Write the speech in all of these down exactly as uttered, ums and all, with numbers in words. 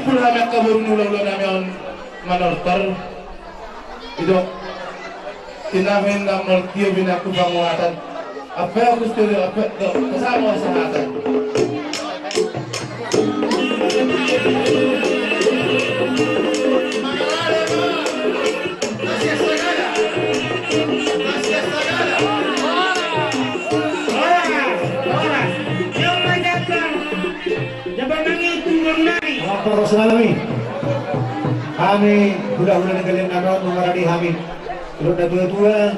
Pula hami angka boru ni hulahula nami on manortor. Idok tinami na molo tio binaku panguatan. Apa aku setuju apa dok pasama sahatan. Parhorasan nami. Hami hulahula ni gelleng nami on nunga rade hami. Dohot na tuatua,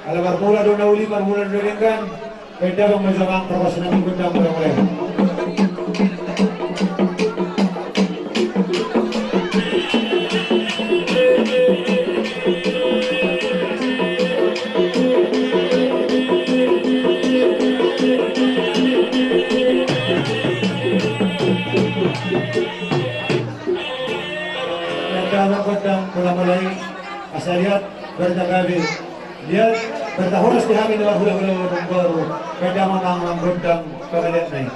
ala marmula do na uli, marmula do na denggan. Baen damang ma jo amang parhorasan nami gondang mula-mula i. Baen damang gondang mula-mula i. Asa liat berta gabe, liat berta horas di hami na marhulahula, baen damang amang gondang pangalean na i.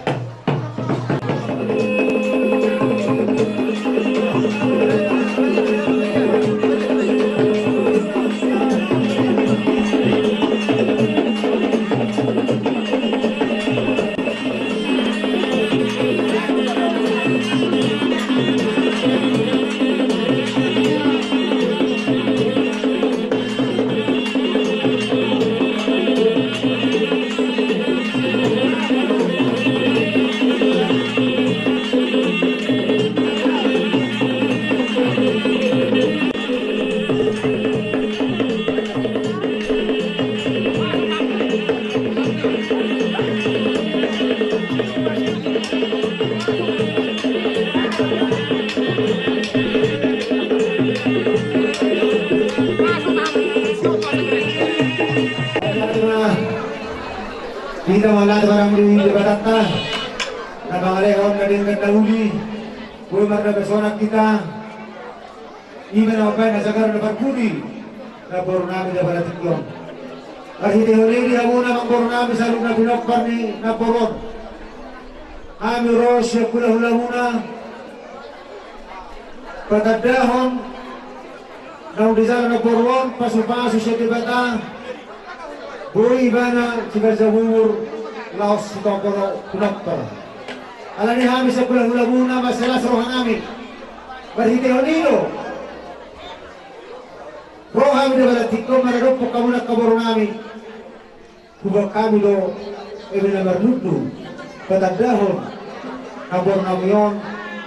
Hita ma na mangalean barang di Debatanta na pangalehon na denggan na uli. Boi marnabasonang hita. Ima na mambahen hasagaran na parpudi namboru nami Debata tingki on. Marhitehon i di hamuna namboru nami saluhut na pinompar ni namboru on, hami ro sian hulahulamuna patandahon naung dijalo namboru on pasupasu sian Debata. Boi ibana sipanjang umur laos sitongko pinompar. Alani hami sian hulahulamuna mansai las roha nami. Marhitehon i do ro hami Debata tingki on maradophon hamuna angka boru nami. Huboan hami do eme na marnundu patandahon namboru nami on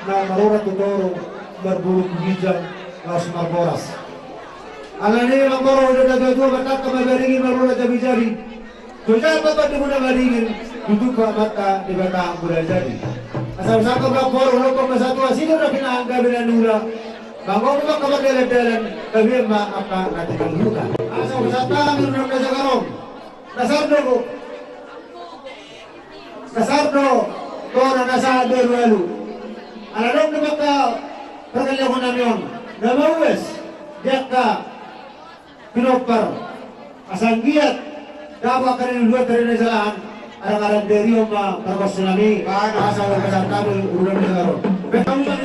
na marurat tu toru, marbulung tu ginjang laos marboras. Alani i namboru, dohot na tuatua, martangkap ma baringin, marurat jabijabi. Jojak ma pandemuna baringin, tutup ma amanta Debata mula jadi. Asa husangkap ma boru, lombang ma satua, sinur ma pinahan, gabe na niula. Mangomo ma angka pardalandalan, gabe ma angka na tinalluta. Asa hupasahat hami rondang na jagar on. Na sahat do, na sahat do tona na sahat do alualu. Ala adong do angka pargellengkon nami on na mauas di angka pinompar. Asa anggiat dapot angka na niluluan, tari na jalahan, arangaran dari on ma pargonsi nami. Asa hupasahat hami rondang na jagar on. Baen damang ma.